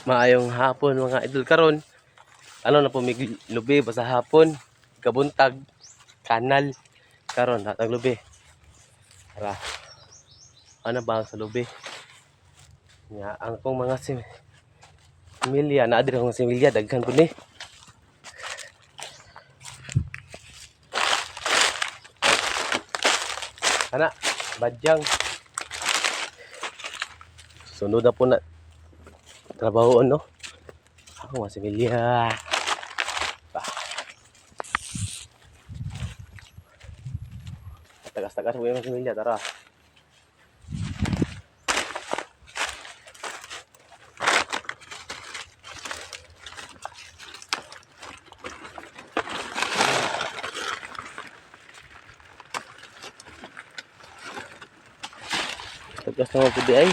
Maayong hapon, mga idol. Karon ano na po, may lubi ba sa hapon, kabuntag kanal, karon natag lubi. Tara, ano ba sa lubi nya ang kong mga similya na adiri, akong similya daghan pud ni. Ana badyang sunod na po na trabaho, no? Ako mga similya. Tagas-tagas mo yung similya, tara. Tagas naman po di ay.